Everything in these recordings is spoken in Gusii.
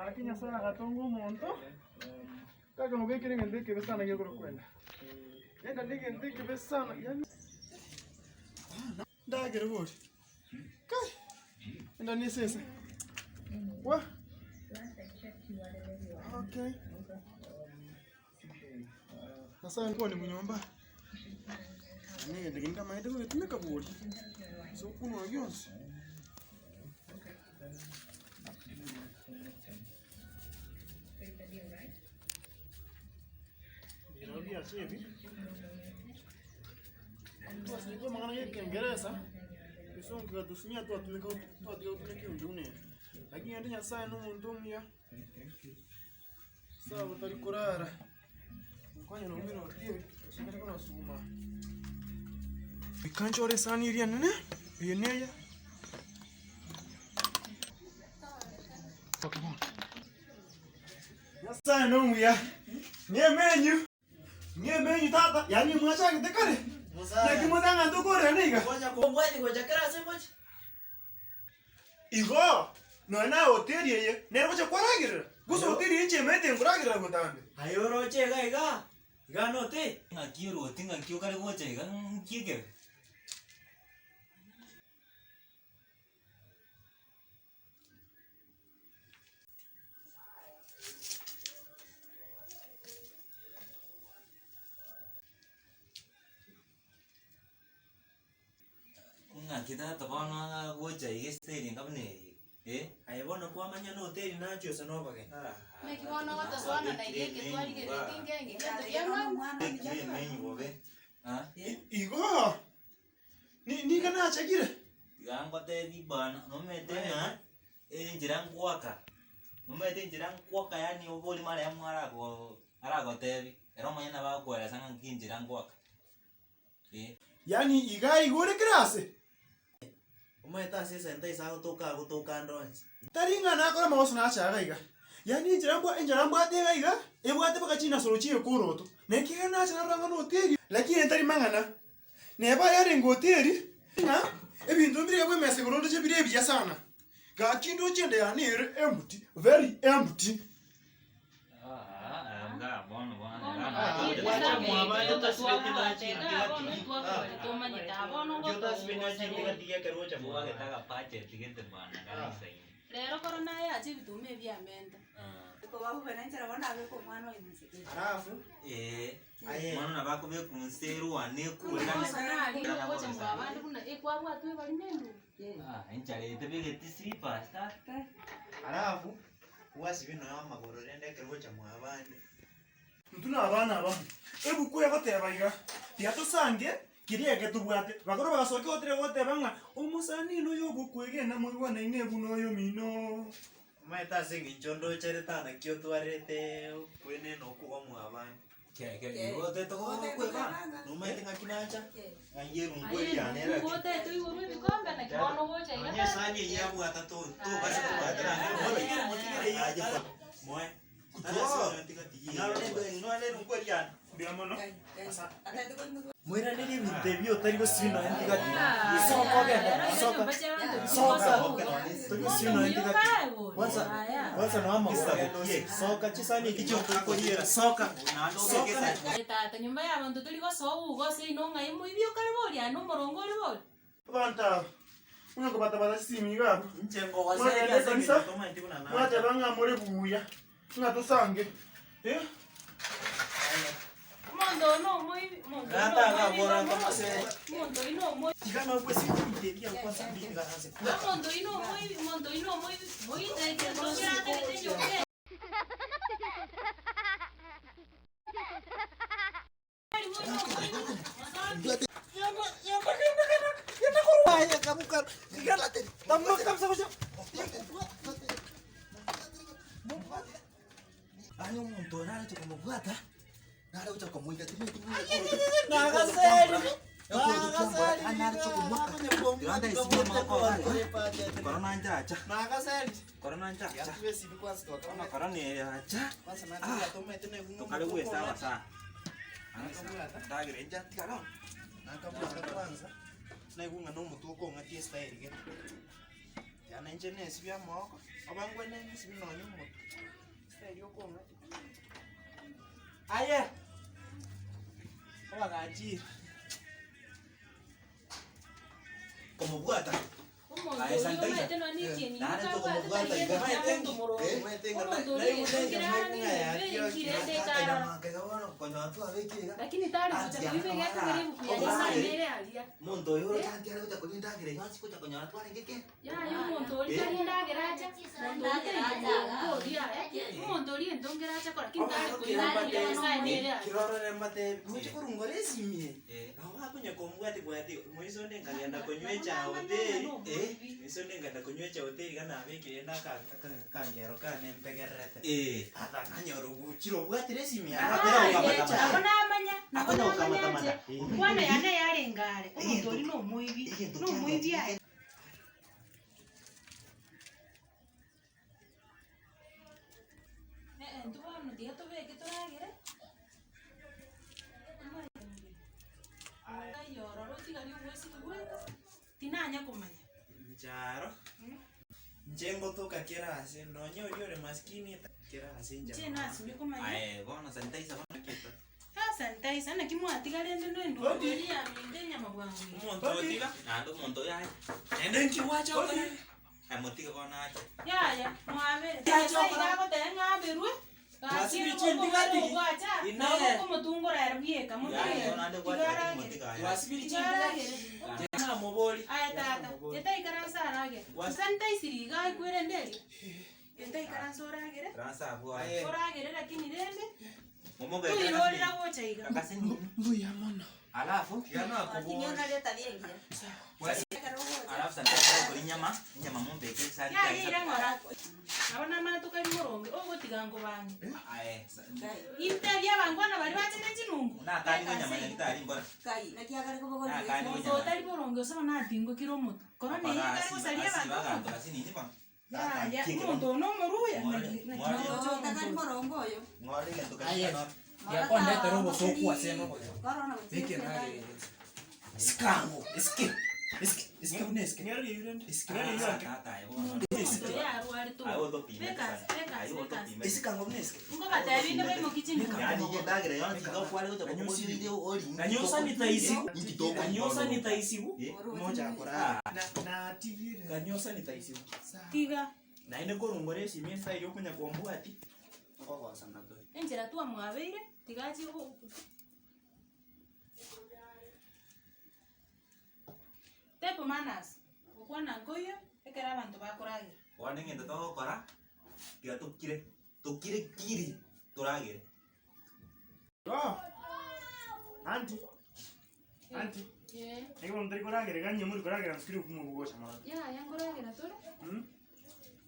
Gaki Nyasae agatonga omonto, takamobekera egento ekebe sana gekorokwa enda. Enda negento ekebe sana yaani ndagere bori, kai, enda na esese, wah, okay. Nyasae nkwane monyomba, na egento kende ntamanyete gogetumeka bori, ase okunwa gionsi. Ebirero biacha ebi, twasomete amang'ana ya ekengeresa, egesongo kegatosunyia twatumeka twatiga gotumeka ebinto buna ebi. Lakini naende Nyasaye na omonto omuya. Sawa tari korara, nkonya nomino otieri, gose korasuguma. Goika nchore esani eria enene, eye neye. Nyasaye nomuya, ng'emenyu, ng'emenyu tata, yaani mwachagete kare, naki motang'ani tokorerana iga. Igo, nonya naye hoteli eye nere gocha kwaragerera, gose hoteli eye inche emanyete nkoragerera botambe. Aye oroche iga iga, iga note. Ng'aki oroti ng'aki okare gocha iga nki ekebe? Ng'aki tata bono agocha iga esiteri enga buna eye eh? Aye bono kwamanya na hoteli nachwe ase nobogeni. Naki bono ogotosoana na iga eke twarigeretie nkenge gento kiang'ana. Bekire emenyu bobe ah? Igo, ni- niga nachakire. Iga ngotebi bana, nomanyete ng'a enchera ngoaka, nomanyete enchera ngoaka yaani obori marehemu arago aragotebi, ere omonyene nabo agokoeresa ng'a nki enchera ngoaka. Yaani iga iga ore kera ase. Omanyete ase esenta ase agotoka agotoka ande onsi. Tari ng'a nakore amagoso nache iga iga. Yaani enchera mbwa enchera mbwate iga iga, ebwate mpaka chinasoro chia ekoroto. Na ekiagera nacha narora ng'a noteri, lakini ntari mang'ana. Neba yarenge hoteri, ng'a ebinto mbire iga bwa emesa igoro ndoche bire ebiya sana. Gaki ndoche ende yane ere empty, very empty. Rero koro nayache ebituma ebi amenta. Alafu Bono nabo akobekwa inse erwane ekure Gocha mwabande buna ekwabwatwe bari nenduru. Enchara eye tebegeti slippers tata. Alafu gwasibia nonya amagoro rende ekero gocha mwabande. Intwe na abana abamo. Ebuku egoteba iga, Tiga tosange keria eke tobwate. Bakoro bagasokia gotera goteba ng'a omosani noyo obokwegena moigwanaine buna oyomino. Omanyete ase eng'encho ndocherete aa naki otwarete okwenena okwo mwabande. Nomanyete ng'aki nacha, ng'ai erungu Aye eri yane endugu erake. gotete oigorwe ebikombe naki bono ogocha iga Nonya tata. esani eyio yabwata to- tobasa kobwatera ande, motigere motigere eyio aye moe. Nonya erungu eri yane. Mbuya mono. Moiranerie ebinto ebio otari gosibia nonya ntigati. Soka ogende, soka. Soka. Tori gosibia nonya ntigati. Kwanza, kwanza nonya amagoro agende osibie. Soka chisani echi chionsi okoriera, soka. Soka. Tata nyomba y'abanto tori gosoa ouga ase inwe ng'ai moibi okare bori aye nomorongo ore bori. Abanto aba, onye kobatabata chisimi iga abwo, Inche ngogoseria mwagenda ase ekanisa, eng'encho tomaeti buna nacha. mwateba ng'a more buya, ng'a tosange, eh. Omonto oyo nomoibi, omonto oyo Tata nomoibi akabora nomoibi, nkomosere. omonto oyo nomoibi. Tiga nokwesibia ebinto ebi biago kwanza mbiri ase. Omonto oyo nomoibi, omonto oyo nomoibi, moite egento keratagete enyomba eye. Yaani omonto oyo nare gocha komobwata, nare gocha komoita tokare goesaba sana. Ndagera inche tigara oo. Nakabwata kwanza, naigwa ng'a na omotwe okong'atia estyle gete. Tiga nainche nesibie amagoko, oba ngwene ng'esibie nonye omotwe, style okong'acha. Aye, obagachire. Komobwata. Omonto Aye, oria sanitizer. omanyete nonya na ekieni Naende nigo tokomobwata abwate iga. tari gento kia monto moronge. Omonto oria egento kere ara ninyomba eikire ende ekarara. Lakini tari gocha koiba egekogera ebuku ya Nyasaye nere aria. Omonto oyo oroche anti are gocha koria endagera eywo ase gocha konyora twarenge kende. Yaya omonto oria tari endagera acha, monto oria tari komonga oria aye, omonto oria egento nkere acha kora lakini tari koiba ebuku ya Nyasaye nere aria. Kirorore mbatebi, moche korungora esimi eye, Eh. nabo bakonya kombwati bwati, moiso onde nkagenda konywa echae hoteli, moiso onde nkagenda konywa echae hoteli iga nabekire ende aka- aka- akangero kane mpegererete. Eh. Tata nanyora ogochire obwatire esimi Ah, yane, eh, akonywa echae. Nabo namanya, nabo Akonya namanya gokamata-mata. nche, kwana yane yarenge are, omonto oria nomoibi, Egento nomoibi aye. Eh, intwe bono tiga tobeke toragere, Taiyo ororo otigari ogwesibia bweka, tinanya komanya. Ncharo, inche ngotoka kera ase, nonye oria ore maskini ta kera ase Inche nchara. nasimia komanya. Aye, bono sanitizer bono ki? Sanitizer, naki mwatiga rende na endwari eria yaminto enyama bwango iga. Omonto otiga, Naende omonto oyo aye, naende nki gwacha okore? aye motige bono ache. Yaya, mwabere. Yacha Nyasaye okora. iga agoteba ng'a aberwe, gaki Twasibire ere chintigatigi. obwacha, Inee. nabo okomotungora ere bweka, motige Yaye, ere. bono naende Tiga gwachaka aragere. motige aye. Twasibire Tiga aragere. chintigatigi. Namobori. Aye tata, getaikaransa aragere. Gwasi- Sanitizer iga aikwerende eria. Getaikaransa oragere, Ransa abwo aye. Aye. oragere lakini rende, Momobekere toirorera akasini. gocha iga. Akasini. Mbuya mono. Alafu, Tiga nakobori. alafu sanitizer kori enyama, enyama mombeke esani Yaya ira ng'ora. Nabo namana tokari moronge, ogotiga nkobang'e. Aye, Intebia abangwana baria bache ne chinungu. nakani enyama nyagitari mbora. Nakani Monto otari boronge ase bono natingokire omoto. Korona eye ekare gosaria Asiba abanto aganto omoto. gasinini bono. Yaya, omonto oyo nomoruya. Mwore- Naki Ng'ore egento Aye. kabisa Yakondetera obosoku ase enogocha. Beka endagera ere. Sikango, esike, esike, esike buna esike. Esike. Omonto oyo arwarete obo. Beka ase, beka ase, beka ase. Esikango buna esike. Nkobatebia inde baimokie chinungu. Yaani iye endagera yonsi iga okware gocha kobogoria ori Nanyo sanitize. Nanyo sanitize. Mocha akorara. Natigire. Nanyo sanitize. Tiga. Naende korungora esimi estyle okonya kombwati, nkogosana tore. Enchera twamwabeire, tiga achie go Table manners, gokwana nkoiyo, ekero abanto bakoragera. Bono egento togokora, tiga tokire, tokire kiri, toragere. Oh. Aunty. Aunty. Ee. Naki bono tori koragera iga onye mori koragera nsikire okumwa ogocha mono. Yaya nkoragera tore, Mm?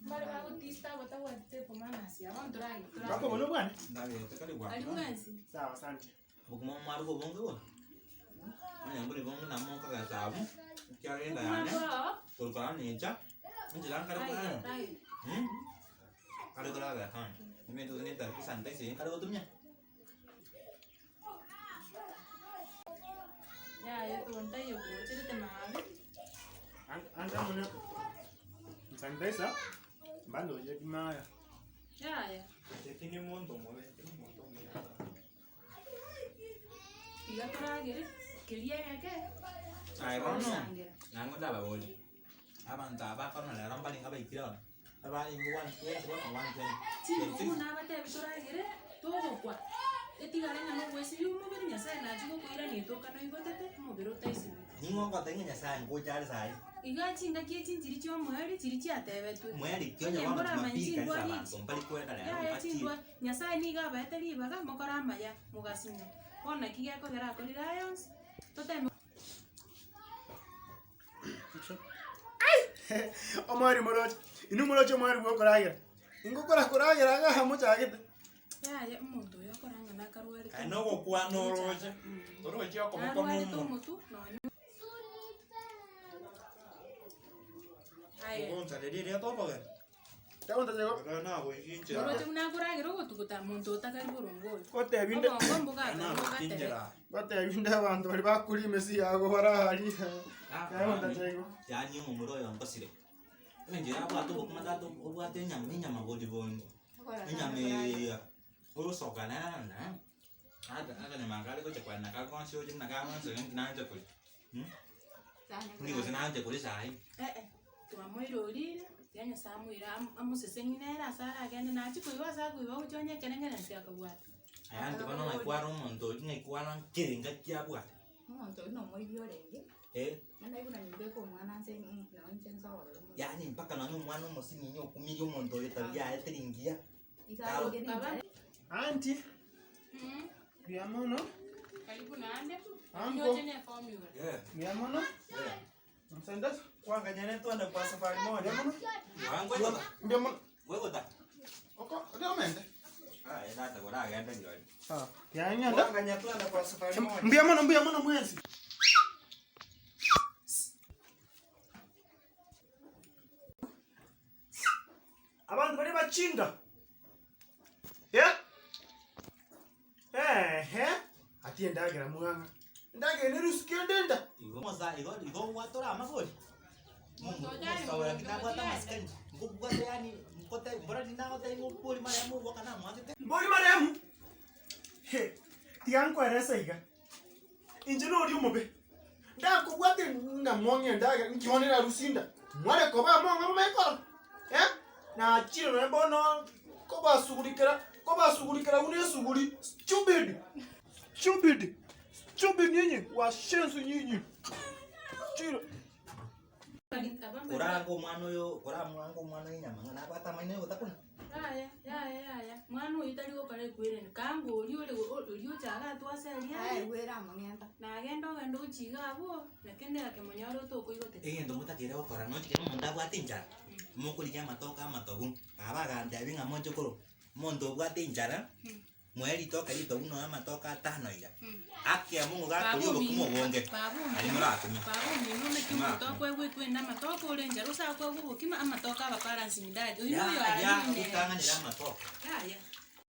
mbare bagotista abatabwati table manners aba ntoragere Mpaka toragere. obono bwane? Ndagera tekari Aria bwensi. Sawa asante. Obokima mwaruga obonge bono? Onye mbori bonge nabo mokogesa abwo, ekiagera enda Obokima yane, bwao, korokana nincha, inche nkare ragera, korara. ragera. Kare korara sana. Omanyete gose netari sanitizer eye nkare gotumia. Yaya obo ntaiyo gocherete mabi. Ancha muna sanitizer bado hujapima Yaya, Tindi monto mobe, tindi monto omuya. tiga toragere, keria egeke, Aye bono, togosangera. nang'o ndababorie, abanto aba korwa rero mbarenge abaikire oro, abarenge 120 bono 120. Chindugu nabatebi toragere, togokwa, etigare ng'a nogwesibia omobere Nyasaye nachie gokoirania etoka noigotete, omobere otaisibeti. Ning'o ogoteba ng'a Nyasaye ngocha are saii? Iga chingaki echi nchiri chia omoerio chiri chiatebetwe. Mweri ki Onye onye bono mboramanye Jumapili kanisa chindwari abanto echi. mbari kwenda rero Yaya mbachire. chindwa Nyasaye nigo abaete ribaga mokore amaya mogasinywa. Bono naki gekogera akorire aya onsi, toteme Omwari moroche, inwe moroche omwari bwa okoragera. Ingokora koragera iga mochagete. Yaya omonto oyo okora ng'a nakarwarete Aye nogokwana oroche, torochi okoboko na narwarete omonwe. omotu nonye Aye. Ogonsareria eria tokogenda. Tagontacha Ekero nagoikinchera. Oroche buna akoragera ogotuguta monto otakari boronge oyo. gotebi inde Obongo mbogaka Nagoikinchera. bogatereka. gotebi inde abanto baria bakoria emesi yago bare aria. Tagontacha igo. Yaani omomura oyo nkosire. Enchera abwate obokima tata obwate enyama enyama bori bonde, enyama eye ogosoka nana aka akanyama kare gocha kwane kagonsi oche buna kagonsi inki naancha koria inki gose naanche koria saii. Twamoira orire, tiga Nyasaye amoire amo- amosesenie nere ase aragende nachie koiba ase akoiba gochia onye ekereng'enensi akabwata. Aya inche bono ng'ai kwara omonto oria ng'ai kwara nkerenga ki abwate. Omonto oyio nomoibi orenge, Eh. naende buna nimbeke omwana nse nonye inche nse ororo mono. Yaani mpaka nonye omwana omosinini okumirie omonto oyo tabia yaye teri ngiya. Iga arenge ninchara. Aunty, mbuya mono. Karibu naende, Uncle. nyoche ne eform igoro. Mbuya mono. Msandasa. Kwanganyane twende kwa safari moja. Mbuya mono. Mbuya mono. Wegoта. Oko, ndio Ah, tata koragenda rirorio. Ah, yang'enda. Kwanganya twende kwa safari moja. Mbuya mono, mbuya mono mwensi. Abantu bari bachinga. Yeah? Ehe. Ati endagera mwang'a. Endagera nerusuke ndenda. Igo mosa igo igo obwate ore amagori. Mosawera kinabwate amasikani. Nkobwate yaani nkote mbora ndinagotebia ng'a obori marehemu ogoaka namwachete. Mbori marehemu. He, tiga nkwerese iga. Inche noria omobe. Ndakobwate ng'a mong'e endagera nki bono erarusie nda. Mware koba among'e momekoro. Eh? Nachire nonya bono kobasugurikera, kobasugurikera buna esuguri. Stupid! Stupid! Stupid nyinyi, washenzi nyinyi. Chire. Koranga omwana oyo, koramwange omwana oyo enyama ng'a nabwate amaino yogotakuna. Yaya, yaya, yaya, mwana oyio tari gokora ekwereni, kanga oria ore oria ochaga atwase aria Aye ande, bwera amang'enta. nagenda ogende gochia iga abwo, lakini akemonyora otokoigotera. Egento motakeire gokora nonya ekero omonto abwate enchara, mokorigia amatoke amatobu, baba agantebia ng'a moche korwa, omonto obwate enchara, moe ritoke ritobu nonya amatoke atano iga, akiamua ng'a gakoria obokima obonge, aria morakumie. Baba omino naki omonto akoegwa ekwenda amatoke ore enchara ose akoegwa obokima amatoke aba balancing diet, oyio noyo Yaya ararinde. gotang'anera amatoke. Yaya.